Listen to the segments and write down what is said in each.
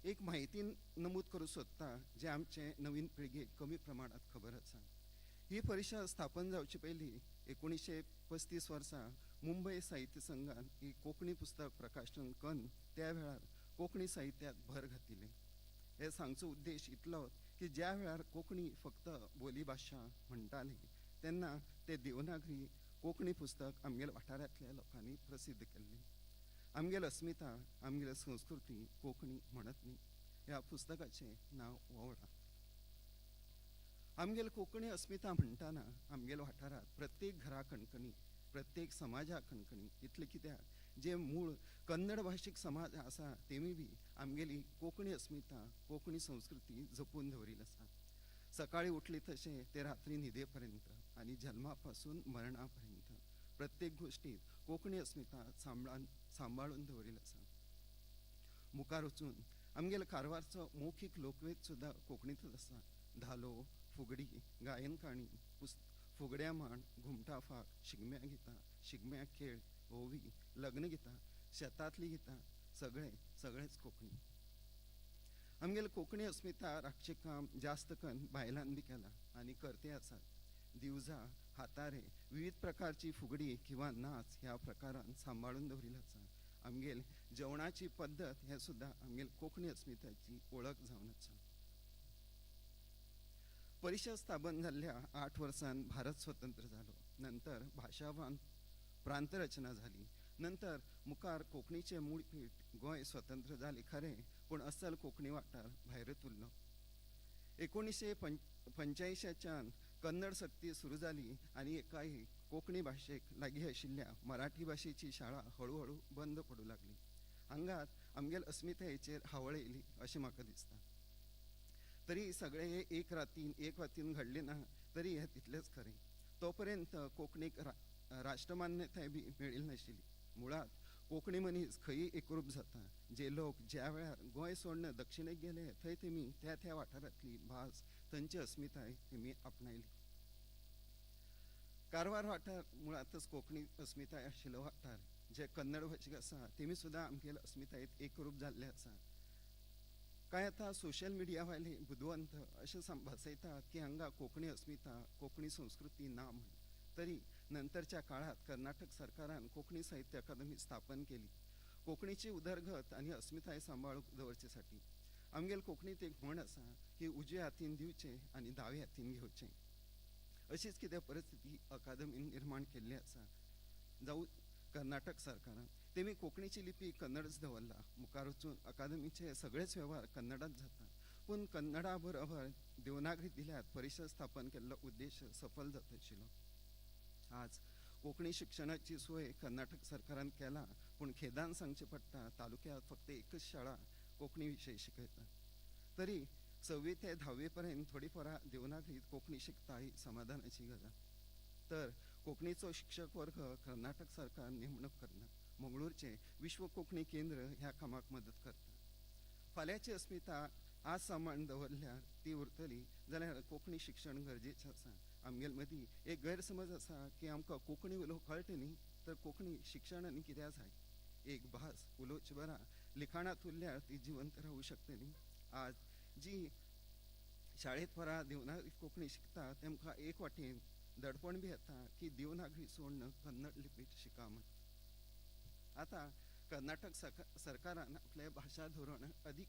एक म्हायती नमूद करूंक सोदता, जे आमचे नवीन पिळगेक कमी प्रमाणात खबर आसा. ही परिशद स्थापन जावचे पयलीं 1935 वर्सा मुंबय साहित्य संघान ही कोंकणी पुस्तक प्रकाशन कन्न त्या वेळार कोंकणी साहित्यांत भर घातिल्ली. हे सांगचो उद्देश इतलो की ज्या वेळार कोंकणी फक्त बोली भाशा म्हणटाली, तेन्ना ते देवनागरी कोंकणी पुस्तक आमगेल्या वाठारांतल्या लोकांनी प्रसिद्ध केल्लें. आमगेल अस्मिता, आमगेली संस्कृती कोंकणी म्हणत न्ही. ह्या पुस्तकाचें नांव वोवळां. आमगेल कोंकणी अस्मिता म्हणटाना आमगेल्या वाठारांत प्रत्येक घरा कणकणी, प्रत्येक समाजा कणकणी, इतलें कित्याक, जे मूळ कन्नड भाशीक समाज आसा तेमी बी आमगेली कोंकणी अस्मिता, कोंकणी संस्कृती जपून दवरिल्ली आसा. सकाळी उठली तशें ते रात्री न्हिदे पर्यंत आनी जल्मा पासून मरणा पर्यंत प्रत्येक गोश्टीत कोंकणी अस्मिता सांबाळून दवरिल्ली आसा. मुखार वचून आमगेल्या कारवारचो मौखीक लोकवेद सुद्दां कोंकणींतच आसा. धालो, फुगडी, गायन काणी, फुगड्या मांड, घुमटा फाक, शिगम्या गितां, शिगम्या खेळ, होवी, लग्न गितां, शेतांतलीं गितां, सगळें सगळेंच कोंकणी. आमगेले कोंकणी अस्मिता राखचें काम जास्त कन्न बायलांनी बी केलां आनी करते आसात. दिवजां, हातारे, विविध प्रकारची फुगडी किंवा नाच ह्या प्रकारान सांबाळून दवरिल्लो आसा. आमगेल जेवणाची पद्दत हें सुद्दां आमगेल कोंकणी अस्मिताची वळख जावन आसा. परिशद स्थापन जाल्ल्या 8 वर्सान भारत स्वतंत्र जालो. नंतर भाशावान प्रांतरचना जाली. नंतर मुखार कोंकणीचें मूळपीठ गोंय स्वतंत्र जालें खरें, पूण असल कोंकणी वाठार भायरच उरलो. 1985च्यान कन्नड सक्ती सुरू जाली आनी एकाएक कोंकणी भाशेक लागीं आशिल्ल्या मराठी भाशेची शाळा हळू हळू बंद पडूं लागली. हांगात आमगेल अस्मितायेचेर हावळ येयली अशें म्हाका दिसता. तरी सगळें हें एक रातीन एक वातीन घडलें ना, तरी हें तितलेंच खरें. तो पर्यंत कोंकणीक राष्ट्रमान्यताय बी मेळिल्ली नाशिल्ली. मुळांत कोंकणी मनीस खंयी एकरूप जाता. जे लोक ज्या वेळार गोंय सोडून दक्षिणेक गेले, थंय तेमी त्या त्या वाठारांतली भास, थंयची अस्मिताय तेमी आपणायली. कारवार वाठार मुळांतच कोंकणी अस्मिताय आशिल्लो वाठार. जे कन्नड भाशीक आसा तेमी सुद्दां आमगेल्या अस्मितायेंत एकरूप जाल्ले आसा. कांय आतां सोशल मिडिया वयले बुदवंत अशें भासयतात की हांगा कोंकणी अस्मिता, कोंकणी संस्कृती ना म्हण. तरी नंतरच्या काळात कर्नाटक सरकारान कोंकणी साहित्य अकादमी स्थापन केली, कोंकणीची उदरगत आनी अस्मिताय सांबाळून दवरचे साठी. आमगेल कोंकणीत एक म्हण आसा की उजव्या हातीन दिवचें आनी दाव्या हातीन घेवचें. अशीच कितें परिस्थिती अकादमीन निर्माण केल्ली आसा. जावं कर्नाटक सरकारान तेमी कोंकणीची लिपी कन्नडच दवरला. मुखार वचून अकादमीचे सगळेच वेव्हार कन्नडात जाता, पूण कन्नडा बरोबर देवनागरी दिल्यार परिशद स्थापन केल्लो उद्देश सफल जाता आशिल्लो. आज कोंकणी शिक्षणाची सोय कर्नाटक सरकारान केला, पूण खेदान सांगचें पडटा, तालुक्यात फक्त एकच शाळा कोंकणी विशय शिकयता. तरी सव्वी ते धावी पर्यंत थोडी पोरां देवनागरीत कोंकणी शिकता, ही समाधानाची गजाल. तर कोंकणीचो शिक्षक वर्ग कर्नाटक सरकार नेमणूक करना. मंगळूरचें विश्व कोंकणी केंद्र ह्या कामाक मदत करता. फाल्यांची अस्मिता आज सांबाळून दवरल्यार ती उरतली जाल्यार कोंकणी शिक्षण गरजेचें आसा. आमगेले मदीं एक गैरसमज आसा की आमकां कोंकणी उलोवंक कळटा न्ही, तर कोंकणी शिक्षण आनी कित्याक जाय? एक भास उलोवचे बरा लिखाणांत उरल्यार ती जिवंत रावूं शकता न्ही. आज जी शाळेंत पोरां देवनागरी कोंकणी शिकता, तेमकां एक वाटेन दडपण बी येता की देवनागरी सोडून कन्नड लिपीत शिका म्हण. आतां कर्नाटक सरकारान आपलें भाशा धोरण अदीक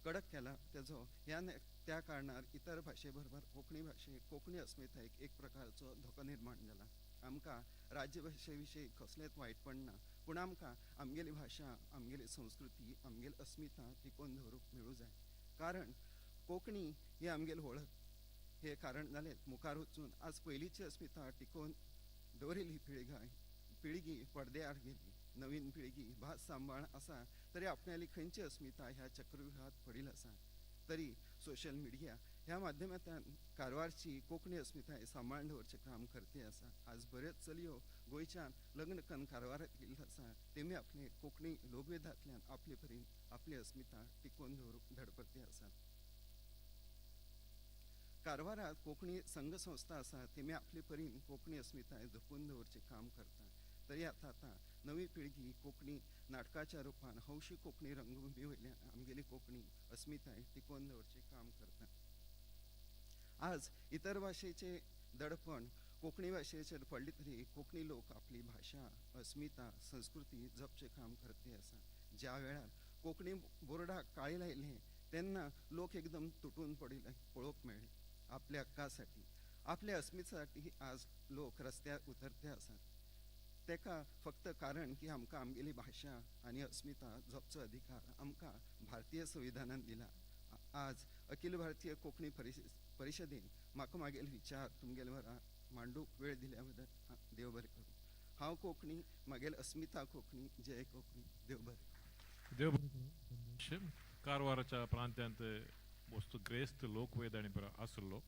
कडक केलां. तेजो ह्या त्या कारणार इतर भाशे बरोबर कोंकणी भाशेक, कोंकणी अस्मितायेक एक प्रकारचो धोको निर्माण जाला. आमकां राज्यभाशे विशयी कसलेंच वायटपण ना, पूण आमकां आमगेली भाशा, आमगेली संस्कृती, आमगेली अस्मिता टिकोवन दवरूंक मेळूं जाय, कारण कोंकणी ही आमगेली वळख. हें कारण जालें मुखार वचून आज पयलींची अस्मिता टिकोवन दवरिल्ली पिळगी पडद्यार गेली. नवीन पिळगी भास सांबाळ आसा, तरी आपणाली खंयची अस्मिता ह्या चक्रव्युहात पडिल्ल आसा. तरी सोशल मिडिया ह्या माध्यमांतल्यान कारवारची कोंकणी अस्मिताय सांबाळून दवरचें काम करते आसा. आज बऱ्योच चलयो गोंयच्यान लग्न कन्न कारवारांत गेल्ल्यो आसा. तेमी आपले कोंकणी लोकवेदांतल्यान आपले परीन आपली अस्मिता टिकोवन दवरूंक धडपडती आसात. कारवारात कोंकणी संघ संस्था आसा, तेमी आपले परीन कोंकणी अस्मिताय जपून दवरचें काम करता. तरी आतां आतां नवी पिळगी कोंकणी नाटकाच्या रुपान, हौशी कोंकणी रंगभुमी वयल्यान आमगेली कोंकणी अस्मिताय टिकोवन दवरचें काम करता. आज इतर भाशेचे दडपण कोंकणी भाशेचेर पडली तरी कोंकणी लोक आपली भाशा, अस्मिता, संस्कृती जपचें काम करते आसा. ज्या वेळार कोंकणी बोर्डाक काळी लायलें तेन्ना लोक एकदम तुटून पडिल्ले पळोवंक मेळ्ळे. आपल्या हक्कासाठी, आपल्या अस्मितेसाठी आज लोक रस्त्यार उतरते आसात. तेका फक्त कारण की आमकां आमगेली भाशा आनी अस्मिता जपचो अधिकार आमकां भारतीय संविधानान दिला. आज अखिल भारतीय कोंकणी परिशदेन म्हाका म्हागेले विचार तुमगेले वरा मांडूंक वेळ दिल्या बद्दल देव बरें करूं. हांव कोंकणी, म्हागेली अस्मिता कोंकणी. जय कोंकणी. देव बरें करूं. देव. कारवारच्या प्रांत्यांत वस्तू ग्रेस्त लोकवेद आनी आसलो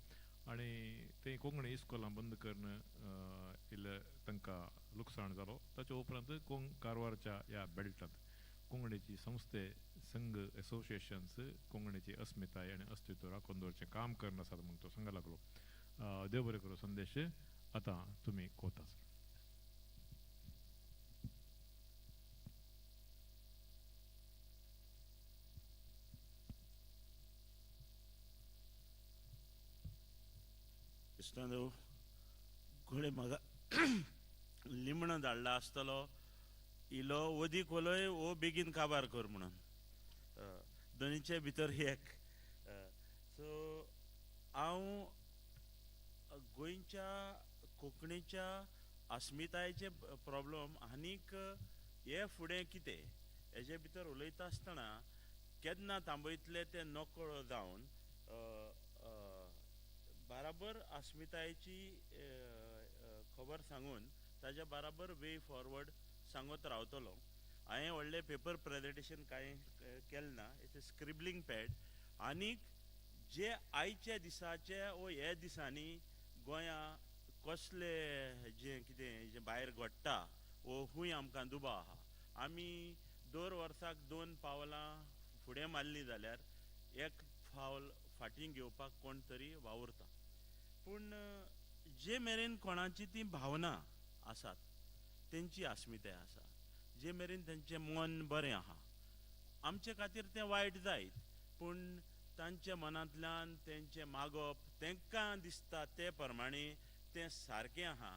आनी ते कोंकणी इस्कोलां बंद करून इल्लें तांकां लुकसाण जालो. ताच्या उपरांत कारवारच्या ह्या बेल्टांत कोंकणीची संस्थे, संघ, एसोसिएशन्स कोंकणीची अस्मिताय आनी अस्तित्व राखून दवरचें काम करून आसात म्हूण तो सांगा लागलो. देव बरें करूं. संदेश, आतां तुमी कोता. क्रिस्तांव घोडे म्हाका लिमणो धाडला आसतलो, इलो वदीक उलय वो बेगीन काबार कर म्हणून, दोनीचे भितर एक. सो हांव गोंयच्या कोंकणीच्या अस्मितायेचे प्रॉब्लम आनीक हे फुडें कितें हेजे भितर उलयता आसतना केन्ना थांबयतले ते नकळो जावन बाराबर अस्मितायेची खबर सांगून ताज्या बाराबर वे फॉरवर्ड सांगत रावतलो. हांवें व्हडलें पेपर प्रेजेंटेशन कांय केलें ना. It's a scribbling pad. आनीक जे आयच्या दिसाचे वो हे दिसांनी गोंया कसले जें कितें जें भायर घडटा वो खूंय आमकां दुबाव आहा. आमी दर वर्साक दोन पावलां फुडें मारलीं जाल्यार एक फावल फाटीं घेवपाक कोण तरी वावुरता. पूण जे मेरेन कोणाची ती भावना आसात, तेंची अस्मिताय आसा, जे मेरेन तेंचें मन बरें आहा, आमचे खातीर तें वायट जायत पूण तांच्या मनांतल्यान तेंचें मागप तेंकां दिसता ते प्रमाणे तें सारकें आहा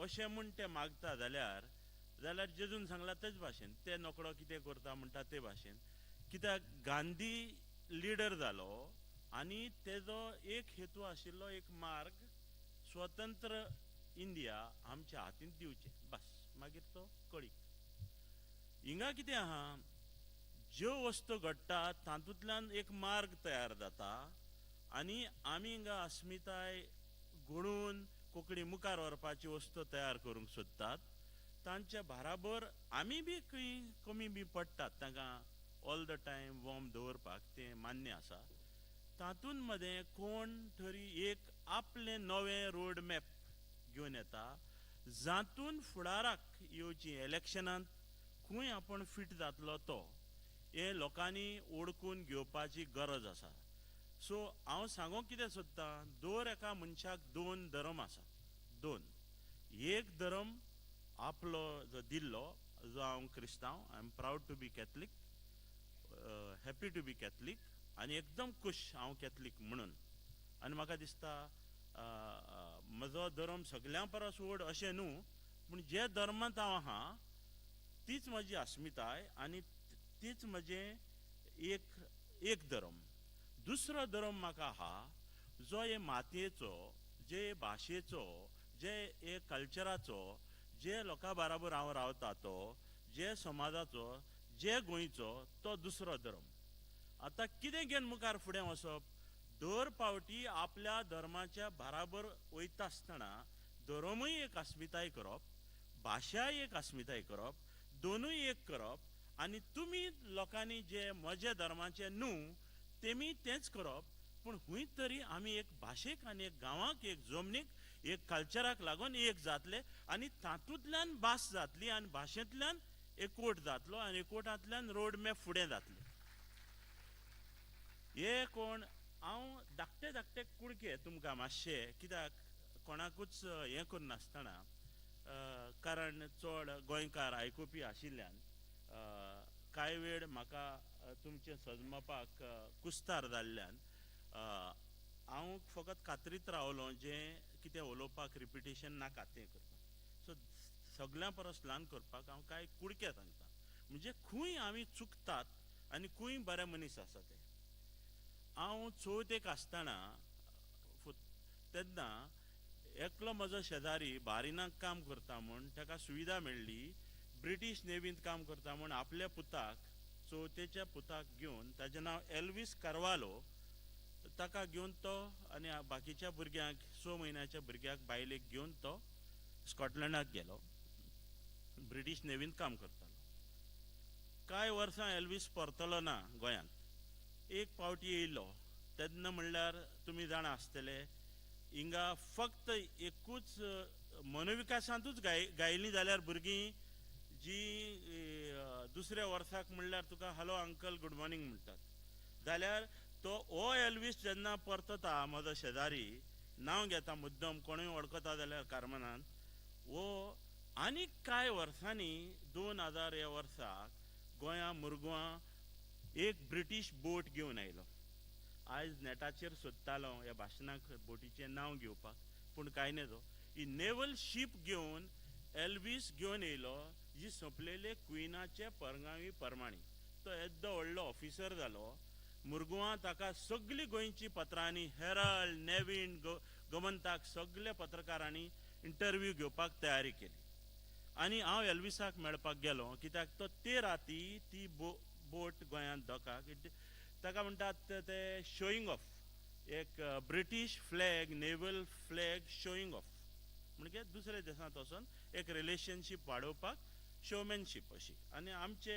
अशें म्हूण ते मागता जाल्यार जाल्यार जेजून सांगलां तेच भाशेन ते नोकरो कितें करता म्हणटा ते भाशेन. कित्याक गांधी लिडर जालो आनी तेजो एक हेतू आशिल्लो, एक मार्ग, स्वतंत्र इंडिया आमच्या हातींत दिवचें, बस. मागीर तो कळीक हिंगा कितें आहा, ज्यो वस्तू घडटा तातूंतल्यान एक मार्ग तयार जाता आनी आमी हिंगा अस्मिताय घडोवन कोंकणी मुखार व्हरपाची वस्तू तयार करूंक सोदतात. तांच्या बाराबर आमी बी खंय कमी बी पडटात, तांकां ऑल the time warm दवरपाक तें मान्य आसा. तातूंत मदें कोण तरी एक आपलें नवें रोड मॅप घेवन येता, जातून फुडाराक येवची इलेक्शनांत खंय आपूण फिट जातलो तो हे लोकांनी ओळखून घेवपाची गरज आसा. सो हांव सांगूंक कितें सोदतां, दर एका मनशाक दोन धर्म आसा, दोन. एक धर्म आपलो जो दिल्लो, जो हांव क्रिस्तांव, I am proud to be Catholic, happy to be Catholic आनी एकदम खूश हांव कॅथलीक म्हणून. आनी म्हाका दिसता म्हजो धर्म सगळ्यां परस व्हड अशें न्हू, पूण जे धर्मांत हांव आहा तीच म्हजी अस्मिताय आनी तीच म्हजें एक एक धर्म. दुसरो धर्म म्हाका आहा जो हे मातयेचो, जे भाशेचो, जे हे कल्चराचो, जे लोकां बाराबर हांव रावता तो, जे समाजाचो, जे गोंयचो, तो दुसरो धर्म. आतां कितें घेवन मुखार फुडें वचप, दर पावटी आपल्या धर्माच्या बाराबर वयता आसतना धर्मूय एक अस्मिताय करप, भाशाय एक अस्मिताय करप, दोनूय एक करप आनी तुमी लोकांनी जे म्हज्या धर्माचे न्हू तेमी तेंच करप, पूण खूंय तरी आमी एक भाशेक आनी एक गांवाक, एक जमनीक, एक कल्चराक लागून एक जातले आनी तातूंतल्यान भास जातली आनी भाशेंतल्यान एकवट जातलो आनी एकवटांतल्यान रोड मॅप फुडें जातले. हे कोण हांव धाकटे धाकटे कुडके तुमकां मातशे, कित्याक कोणाकूच हें करनासतना, कारण चड गोंयकार आयकुपी आशिल्ल्यान कांय वेळ म्हाका तुमचें सजमपाक कुस्तार जाल्ल्यान हांव फकत खात्रीत रावलो जें कितें उलोवपाक रिपिटेशन नाका तें करपाक. सो सगळ्यां परस ल्हान करपाक हांव कांय कुडके सांगता, म्हणजे खंय आमी चुकतात आनी खंय बरे मनीस आसा ते. हांव चवथेक आसतना तेन्ना एकलो म्हजो शेजारी बारिनाक काम करता म्हूण ताका सुविधा मेळ्ळी, ब्रिटीश नेवींत काम करता म्हूण आपल्या पुताक, चवथेच्या पुताक घेवन, ताजें नांव एल्वीस कार्वालो, ताका घेवन तो आनी बाकीच्या भुरग्यांक, 6 म्हयन्याच्या भुरग्याक बायलेक घेवन तो स्कॉटलंडाक गेलो, ब्रिटीश नेवींत काम करतालो. कांय वर्सां एल्वीस परतलो ना गोंयांत. एक पावटी येयलो तेन्ना म्हणल्यार तुमी जाणा आसतले, हिंगा फक्त एकूच मनोविकासांतूच गायलीं जाल्यार भुरगीं जी दुसऱ्या वर्साक म्हणल्यार तुका हॅलो अंकल गुड मॉर्निंग म्हणटात. जाल्यार तो हो एल्वीस जेन्ना परतता, म्हजो शेजारी, नांव घेता मुद्दम, कोणूय वळखता जाल्यार कारमनान, हो आनीक कांय वर्सांनी 2000 ह्या वर्साक गोंया मुरगांवां एक ब्रिटीश बोट घेवन आयलो. आयज नेटाचेर सोदतालो ह्या भाशणाक बोटीचें नांव घेवपाक, पूण कांय नजो. ही नेवल शीप घेवन एल्वीस घेवन येयलो, जी सोंपलेले क्विनाचे परगावी परमाणी. तो येद्दो व्हडलो ऑफिसर जालो मुरगांवां, ताका सगळीं गोंयची पत्रांनी, हेराल्ड, नेवीन, गोमंताक सगल्या पत्रकारांनी इंटरव्यू घेवपाक तयारी केली. आनी हांव एल्विसाक मेळपाक गेलो, कित्याक तो ते राती ती बोट गोंयांत दोकाक, ताका म्हणटात ते शोईंग ऑफ, एक British flag, naval flag showing off, म्हणजे दुसऱ्या देशांत वचोन एक रिलेशनशीप वाडोवपाक शोमॅनशीप अशी. आनी आमचे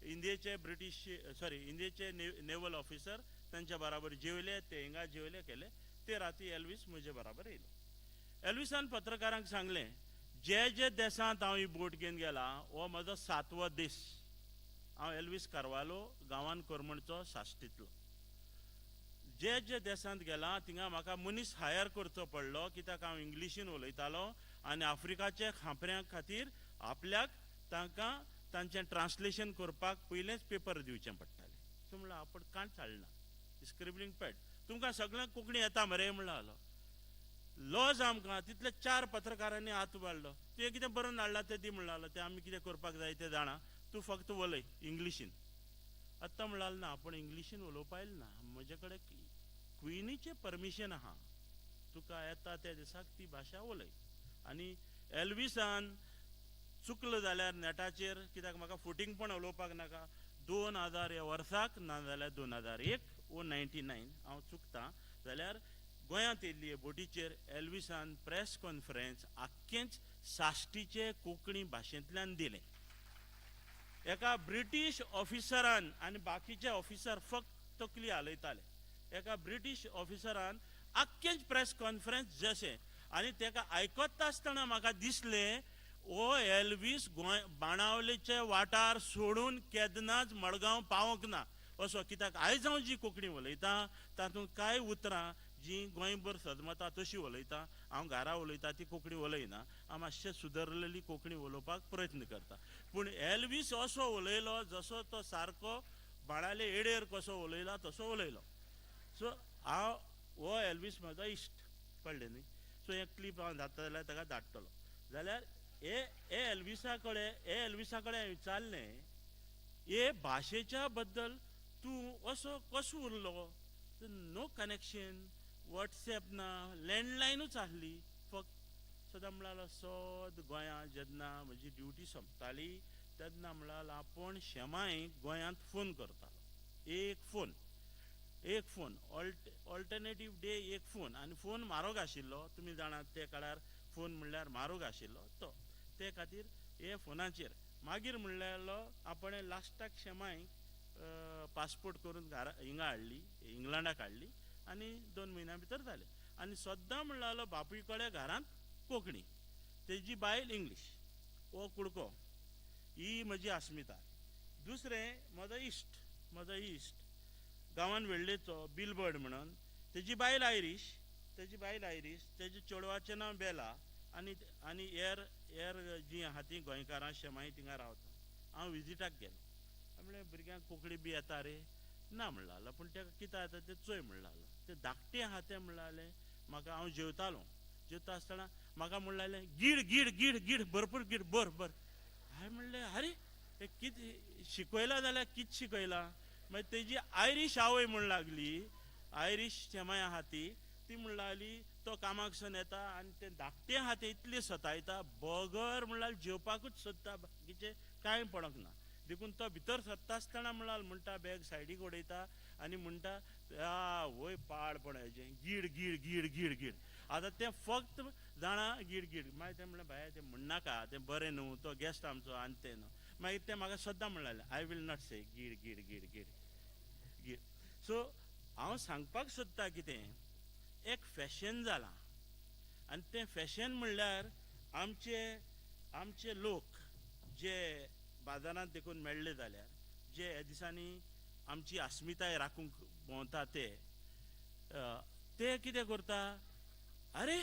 इंडियेचे ब्रिटीश, सॉरी, इंडियेचे नेवल ऑफिसर तांच्या बराबर जेवले, ते हिंगा जेवले केले. ते राती एल्वीस म्हजे बराबर येयलो. एल्विसान पत्रकारांक सांगलें, जे जे देशांत हांव ही बोट घेवन गेला हो म्हजो 7वो दीस. हांव एल्वीस कार्वालो, गांवान करमणचो, साश्टींतलो. जे जे देशांत गेला थिंगा म्हाका मनीस हायर करचो पडलो, कित्याक हांव इंग्लिशीन उलयतालो आनी आफ्रिकाचे खांपऱ्यां खातीर आपल्याक तांकां तांचें ट्रान्सलेशन करपाक पयलेंच पेपर दिवचें पडटालें. सो म्हणल्यार आपूण कांयच हाडना, स्क्रिबलिंग पॅड. तुमकां सगळ्यांक कोंकणी येता मरे म्हणलो. लॉज आमकां तितले 4 पत्रकारांनी हात उबारलो, तुवें कितें बरोवन हाडलां तें दी म्हणलो, तें आमी कितें करपाक जाय तें जाणा, तूं फक्त उलय इंग्लिशीन. आतां म्हणलाल ना, आपूण इंग्लिशीन उलोवपा येयलें ना, म्हजे कडेन क्विनीचें परमिशन आहा, तुका येता त्या दिसाक ती भाशा उलय. आनी एल्विसान चुकलो जाल्यार नेटाचेर, कित्याक म्हाका फुटिंगपण उलोवपाक नाका, 2000 ह्या वर्साक ना जाल्यार 2001 वो 99 हांव चुकतां जाल्यार गोंयांत येयल्ली बोटीचेर एल्विसान प्रेस कॉन्फरन्स आख्खेंच साश्टीचे कोंकणी भाशेंतल्यान दिलें. एका ब्रिटीश ऑफिसरान, आनी बाकीचे ऑफिसर फक्त तकली हालयताले, एका ब्रिटीश ऑफिसरान आख्खेंच प्रेस कॉन्फरन्स जशें, आनी तेका आयकता आसतना म्हाका दिसलें हो एल्वीस गोंय बाणावलेचे वाठार सोडून केन्नाच मडगांव पावंक ना असो. कित्याक आयज हांव जी कोंकणी उलयतां तातूंत कांय उतरां जी गोंयभर सदमता तशी उलयता, हांव घरा उलयता ती कोंकणी उलयना, हांव मातशें सुदरलेली कोंकणी उलोवपाक प्रयत्न करता. पूण एल्वीस असो उलयलो जसो तो सारको बाणाले एडेर कसो उलयला तसो उलयलो. सो हांव हो एल्वीस म्हजो इश्ट, कळ्ळें न्ही. सो हें क्लिप हांव जाता जाल्यार ताका धाडटलो. जाल्यार हे एल्विसा कडेन, हे एल्विसा कडेन हांवें विचारलें, हे भाशेच्या बद्दल तूं असो कसो उरलो, नो कनेक्शन, वॉट्सएप ना, लँडलायनूच आसली फक्त. सदां म्हणल्यार सद गोंयांत जेन्ना म्हजी ड्युटी सोंपताली तेन्ना म्हणल्यार आपूण शेमांयक गोंयांत फोन करतालो, एक फोन, एक फोन, ऑल्टरनेटीव डे एक फोन. आनी फोन म्हारग आशिल्लो, तुमी जाणात ते काळार फोन म्हणल्यार म्हारग आशिल्लो तो, ते खातीर हे फोनाचेर. मागीर म्हणलेलो आपणें लास्टाक शेमांयक पासपोर्ट करून घरा हिंगा हाडली, इंग्लंडाक हाडली आनी 2 म्हयन्या भितर जालें. आनी सद्दां म्हणलेलो बापूय कडेन घरांत कोंकणी, तेजी बायल इंग्लीश. हो कुडको, ही म्हजी अस्मिताय. दुसरें म्हजो इश्ट, म्हजो इश्ट गांवान वेळ्ळेचो बिलबर्ड म्हणून, तेजी बायल आयरीश, तेजी बायल आयरीश, तेजे चेडवाचें नांव बेला. आनी आनी हेर हेर जीं आहा तीं गोंयकारां शेमाई थिंगा रावता. हांव विजिटाक गेलो, म्हणलें भुरग्यांक कोंकणी बी येता रे? ना म्हणलें जालो, पूण ताका कितें येता तें चोय म्हणलें जालो. तें धाकटें आहा तें म्हणलें जालें म्हाका, हांव जेवतालो, जेवता आसतना म्हाका म्हणलें जालें गीड गीड गीड गीड भरपूर गीड बर बर. हांवें म्हणलें आरे हें कितें शिकयलां जाल्यार कितें शिकयलां? मागीर तेजी आयरीश आवय म्हण लागली, आयरीश शेमाय आहा ती, ती म्हण लागली तो कामाकसून येता आनी तें धाकटें आहा तें इतलें सतायता, बगर म्हणल्यार जेवपाकूच सोदता, बाकीचें कांय पडोंक ना. देखून तो भितर सरता आसतना म्हणल्यार म्हणटा बॅग सायडीक उडयता आनी म्हणटा वय पाड हेजें गीड गीड गीड गीड गीड. आतां तें फक्त जाणा गीड गीड. मागीर तें म्हणलें बाय तें म्हणनाका, तें बरें न्हू, तो गेस्ट आमचो आनी तें न्हू. मागीर तें म्हाका सद्दां म्हणलें I will not से गीड गीड गीड गीड गीड. सो हांव सांगपाक सोदता कितें, एक फॅशन जालां आनी तें फॅशन म्हणल्यार आमचे आमचे लोक जे बाजारांत देखून मेळ्ळे जाल्यार जे ह्या दिसांनी आमची अस्मिताय राखूंक भोंवता ते ते कितें करता, अरे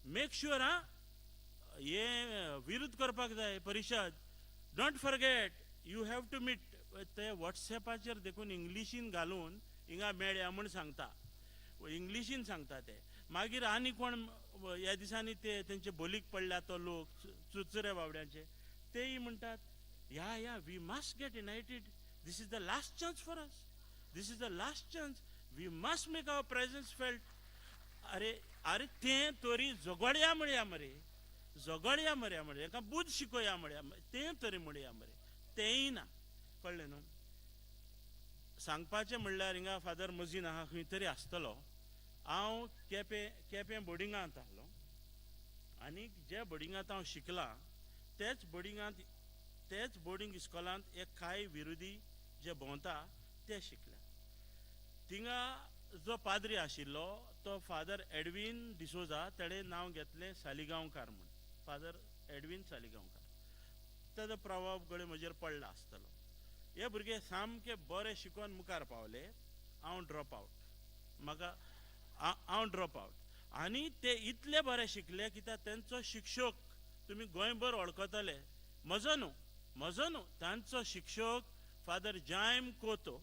मेक शुअर आं हें विरुद्ध करपाक जाय परिशद, don't forget you have to meet. ते वॉट्सएपाचेर देखून इंग्लिशीन घालून हिंगा मेळया म्हूण सांगता, इंग्लिशीन सांगता ते. मागीर आनी कोण ह्या दिसांनी ते तेंचे बोलीक पडल्या तो लोक चुरचुरे बावड्यांचे, तेय म्हणटात yeah yeah we must get united, this is the last chance for us, this is the last chance, we must make our presence felt. अरे अरे तें तरी झगडया म्हणया मरे, झगडया मरे मरे, हेका बूद शिकोया म्हणया, तें तरी म्हणया मरे, तेंय ना. कळ्ळें न्हू? सांगपाचें म्हणल्यार हिंगा फादर मजीन आहा खंय तरी आसतलो. हांव केपें केपें बोर्डिंगांत आहलो आनी जे बोर्डिंगांत हांव शिकलां तेच बोर्डिंगांत तेच बोर्डिंग इस्कॉलांत एक कांय विरोधी जे भोंवता ते शिकल्या. थिंगा जो पाद्री आशिल्लो तो फादर एडवीन डिसोजा, तेणें नांव घेतलें सालिगांवकार म्हूण, फादर एडवीन सालिगांवकार. तेजो प्रभाव घडये म्हजेर पडला आसतलो. हे भुरगे सामके बरे शिकोन मुखार पावले, हांव ड्रॉप आवट, म्हाका हांव ड्रॉप आवट. आनी ते इतले बरे शिकले कित्याक तेंचो शिक्षक तुमी गोंयभर वळखतले, म्हजो न्हू, म्हजो न्हू, तांचो शिक्षक फादर जायम कोतो,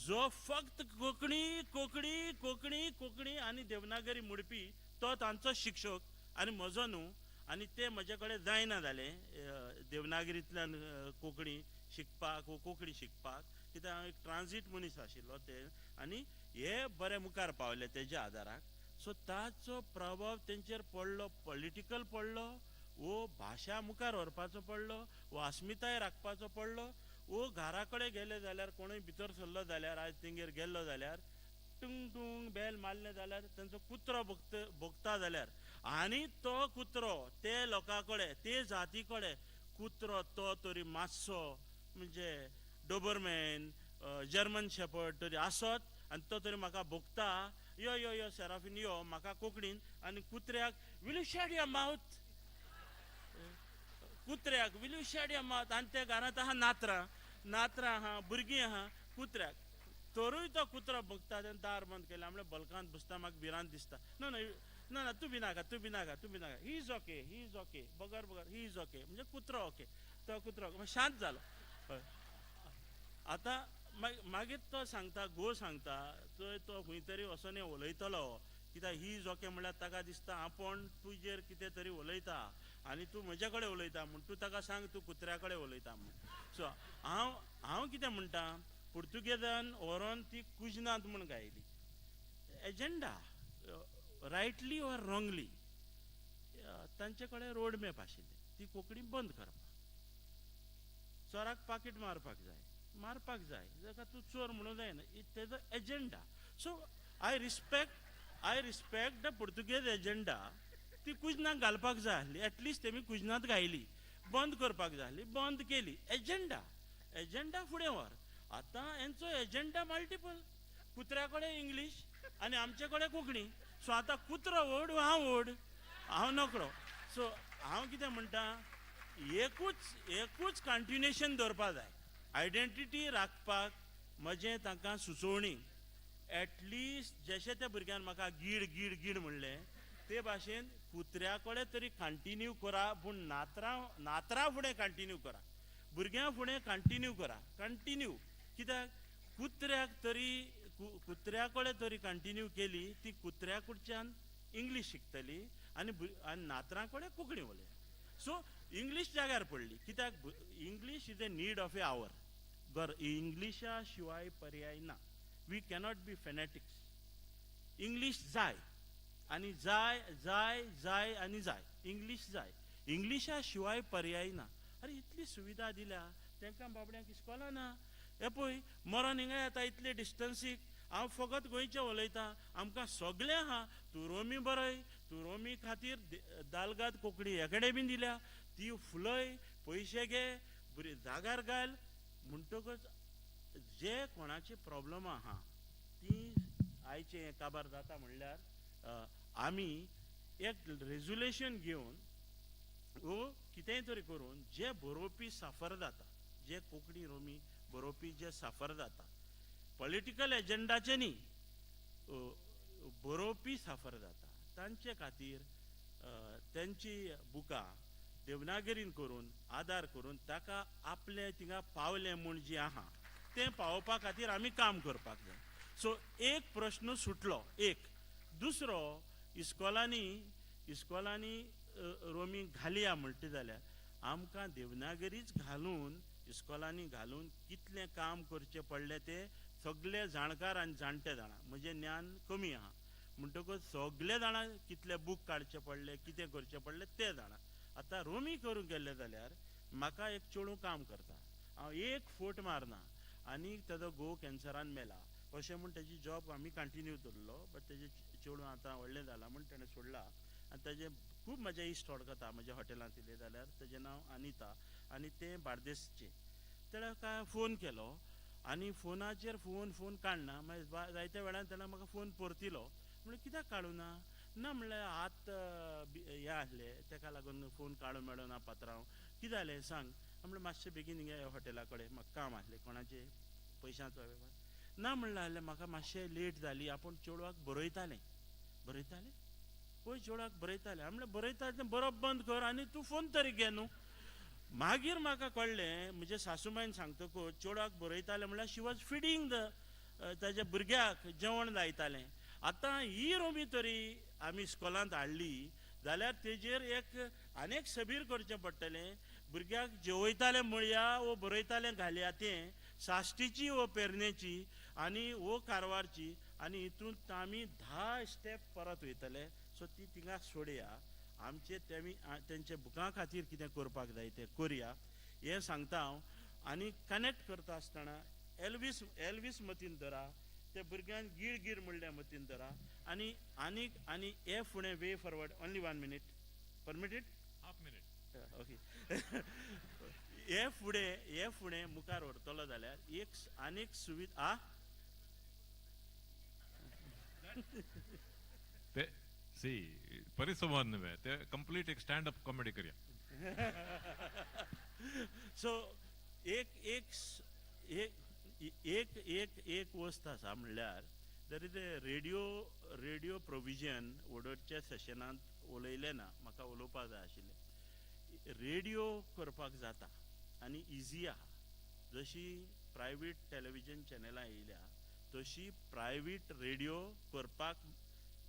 जो फक्त कोंकणी कोंकणी कोंकणी कोंकणी आनी देवनागरी म्हणपी, तो तांचो शिक्षक आनी म्हजो न्हू. आनी ते म्हजे कडेन जायना जालें देवनागरींतल्यान कोंकणी शिकपाक वो कोंकणी शिकपाक, कित्याक हांव एक ट्रान्जीट मनीस आशिल्लो ते, आनी हे बरे मुखार पावले तेज्या आदाराक. सो ताचो प्रभाव तेंचेर पडलो, पॉलिटिकल पडलो, वो भाशा मुखार व्हरपाचो पडलो, वो अस्मिताय राखपाचो पडलो. वो घरा कडेन गेले जाल्यार कोणूय भितर सरलो जाल्यार, आयज तेंगेर गेल्लो जाल्यार टुंग टुंग बेल मारलें जाल्यार तेंचो कुत्रो भोगता भोगता जाल्यार, आनी तो कुत्रो ते लोकां कडेन ते जाती कडेन कुत्रो तो तरी मातसो म्हणजे डोबरमॅन जर्मन शेपर्ड तरी आसत आनी तो तरी म्हाका भोगता, यो यो यो सेराफीन यो, म्हाका कोंकणीन आनी कुत्र्याक will you shut your mouth, कुत्र्याक will you shut your mouth. आनी त्या घरांत आहा नातरां, नातरां आहा, भुरगीं आहा, कुत्र्याक तरूय तो कुत्रो भोगता. तेणें दार बंद केलें, म्हणल्यार बल्कांत बसता, म्हाका भिरांत दिसता. ना ना ना ना, तूं भिनाका, तूं भिनाका, तूं भिनाका, he is okay, he is okay, बगर बगर he is okay, म्हणजे कुत्रो ओके, तो कुत्रो शांत जालो. हय, आतां मागीर तो सांगता, गो सांगता, थंय तो खंय तरी वचोन उलयतलो, कित्याक he is okay म्हणल्यार ताका दिसता आपूण तुजेर कितें तरी उलयता आनी तूं म्हजे कडेन उलयता म्हूण, तूं ताका सांग तूं कुत्र्या कडेन उलयता म्हूण. सो हांव हांव कितें म्हणटा, पुर्तुगेजान व्हरोन ती कुजनांत म्हूण गायली, एजेंडा रायटली ऑर रॉंगली तांचे कडेन रोड मॅप आशिल्ले, ती कोंकणी बंद करपाक, चोराक पाकीट मारपाक जाय, मारपाक जाय, जाका तूं चोर म्हणूं जायना, तेजो agenda. So I respect the Portuguese agenda. ती कुजनाक घालपाक जाय आसली, एटलिस्ट तेमी कुजनांत घायली, बंद करपाक जाय आसली, बंद केली. एजेंडा एजेंडा फुडें व्हर. आतां हेंचो एजेंडा मल्टिपल, कुत्र्या कडेन इंग्लीश आनी आमचे कडेन कोंकणी. सो आतां कुत्रो व्हड, हांव व्हड, हांव नकळो. सो हांव कितें म्हणटा, एकूच एकूच कंटिन्युएशन दवरपा जाय आयडेंटिटी राखपाक. म्हजें तांकां सुचोवणी, एटलिस्ट जशें त्या भुरग्यान म्हाका गीड गीड गीड म्हणलें ते भाशेन कुत्र्या कडेन तरी कंटिन्यू करा, पूण नातरां नातरां फुडें कंटिन्यू करा. भुरग्यां फुडें कंटिन्यू करा, कंटिन्यू. कित्याक कुत्र्याक तरी कुत्र्या कडेन तरी कंटिन्यू केली ती कुत्र्या कडच्यान इंग्लीश शिकतली आनी आनी नातरां कडेन कोंकणी उलय. सो इंग्लीश जाग्यार पडली, कित्याक English is a need of a hour. गर इंग्लिशा शिवाय पर्याय ना. We cannot be fanatics. English जाय आनी जाय जाय जाय आनी जाय. इंग्लीश जाय, इंग्लिशा शिवाय पर्याय ना. अरे, इतली सुविधा दिल्या तांकां बाबड्यांक, इस्कोलां ना. हे पळय, मरोन हिंगा येता इतले डिस्टन्सीक. हांव फकत गोंयचें उलयतां, आमकां सगळें आहा. तूं रोमी बरय, तूं रोमी खातीर दालगाद कोंकणी एकेडमी दिल्या, ती फुलय, पयशे घे, बरी जागार घाल. म्हणटकच जे कोणाचे प्रॉब्लम आहा ती आयचे काबार जाता. म्हणल्यार आमी एक रेजुलेशन घेवन वो कितेंय तरी करून जे बरोवपी साफर जाता, जे कोंकणी रोमी बरोवपी जे साफर जाता, पॉलिटिकल एजंडाचे न्ही, बरोवपी साफर जाता, तांचे खातीर तेंची बुकां देवनागरीन करून आदार करून ताका आपलें थिंगा पावलें म्हूण जी आहा तें पावोवपा खातीर आमी काम करपाक जाय. सो एक प्रश्न सुटलो एक. दुसरो, इस्कोलांनी इस्कोलांनी रोमी घालया म्हणटा जाल्यार आमकां देवनागरीच घालून इस्कोलांनी घालून कितलें काम करचें पडलें तें सगळे जाणकार आनी जाणटे जाणा. म्हजें ज्ञान कमी आहा, म्हणटकच सगळे जाणां कितले बूक काडचे पडले, कितें करचें पडलें तें जाणा. आतां रोमी करूंक गेल्ले जाल्यार म्हाका एक चेडूं काम करता, हांव एक फोट मारना आनी तेजो घोव कॅन्सरान मेला अशें म्हूण तेजी जॉब आमी कंटिन्यू दवरलो. बट तेजें चेडूं आतां व्हडलें जालां म्हूण तेणें सोडला. आनी तेजें खूब म्हजे इश्ट वळखता. म्हज्या हॉटेलांत येयलें जाल्यार तेजें नांव अनिता आनी तें बार्देसचें. तेणें काय फोन केलो आनी फोनाचेर फोन फोन काडना. मागीर जायत्या वेळान तेणें म्हाका फोन परतिलो. म्हणलें, कित्याक काडूं ना? ना म्हणलें, हात हें आसलें, तेका लागून फोन काडूंक मेळना. पात्रांव, कितें जालें सांग. म्हणलें, मातशें बेगीन हिंगा यो हॉटेला कडेन, म्हाका काम आसलें. कोणाचें पयशांचो वेव्हार. ना म्हणलें आसलें, म्हाका मातशें लेट जाली, आपूण चेडवाक बरयतालें. बरयतालें पळय, चेडवाक बरयतालें. हांवें म्हणलें, बरयता तें बरोवप बंद कर आनी तूं फोन तरी घे न्हू. मागीर म्हाका कळ्ळें, म्हजे सासूमायन सांगतकूच, चेडवाक बरयतालें म्हणल्यार शी वॉज फिडींग the ताज्या भुरग्याक जेवण लायतालें. आतां ही रोमी तरी आमी इस्कोलांत हाडली जाल्यार तेजेर एक आनीक सबीर करचें पडटलें. भुरग्याक जेवयतालें म्हणया वो बरयतालें घालया, तें साश्टीची वो पेरनेची आनी वो कारवारची आनी हितून आमी 10 स्टेप परत वयतले. सो ती थिंगा सोडया. आमचे तेमी तेंच्या बुकां खातीर कितें करपाक जाय तें करया हें सांगता हांव. आनी कनेक्ट करता आसतना एल्वीस एल्वीस मतीन धरा, ते भुरग्यान गीर गीर म्हणलें मतीन धरा. आनी आनीक आनी हे फुडें way forward, only one minute permitted? Half minute. Okay. हे फुडें, हे फुडें मुखार व्हरतलो जाल्यार एक आनीक सुविधा आ ते सी परिसंवाद न्हय, ते कंप्लीट एक स्टँड अप कॉमेडी करया. सो एक एक एक एक एक एक वस्त आसा, म्हणल्यार there is a radio provision. वडोदच्या सेशनांत उलयलें ना, म्हाका उलोवपाक जाय आशिल्लें. रेडियो करपाक जाता आनी इजी आहा. जशी प्रायवेट टेलिविजन चॅनलां येयल्या तशी प्रायवेट रेडियो करपाक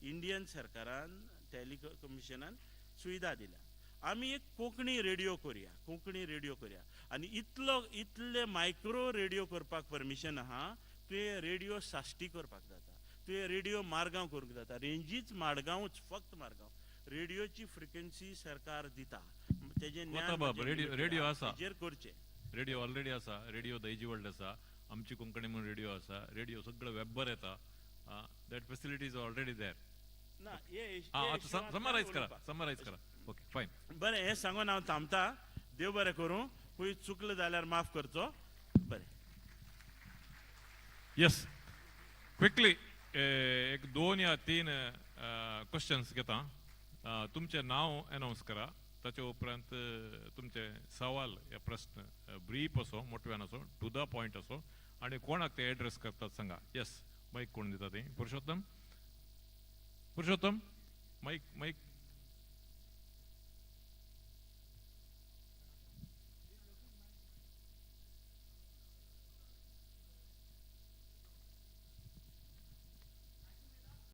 इंडियन सरकारान टेलिकमिशनान सुविधा दिल्या. आमी एक कोंकणी रेडियो करया, कोंकणी रेडियो करया. आनी इतलो इतले मायक्रो रेडियो करपाक परमिशन आहा. तुवें रेडियो साश्टी करपाक जाता, तुवें रेडियो मारगांव करूंक जाता. रेंजीच माडगांवूच, फक्त मारगांव रेडियोची फ्रिक्वेन्सी सरकार दिता. तेजें ज्ञान कोता बाब, म्हजें limited radio आहा. आसा. तेजेर करचें. रेडिओ ऑलरेडी आसा. रेडिओ दायजी वर्ल्ड आसा, आमची कोंकणी म्हणून रेडिओ आसा. रेडिओ सगळो वेब्बर येता. That facility is already there. ना हे आं, हे आतां समरायज करा. उलोवपाक. समरायज करा. Okay, fine. बरें, हें सांगून हांव थांबता. देव बरें करूं. खंय चुकलें जाल्यार माफ करचो. बरें. येस, क्विकली एक दोन या तीन क्वेश्चन्स घेता. तुमचें नांव अनावन्स करा, ताचे उपरांत तुमचे सवाल या प्रश्न ब्रीफ असो, मोटव्यान असो, टू the point असो आनी कोणाक ते एड्रेस करतात सांगा. येस, मायक कोण दिता ते? पुरुषोत्तम, पुरुषोत्तम, मायक, मायक.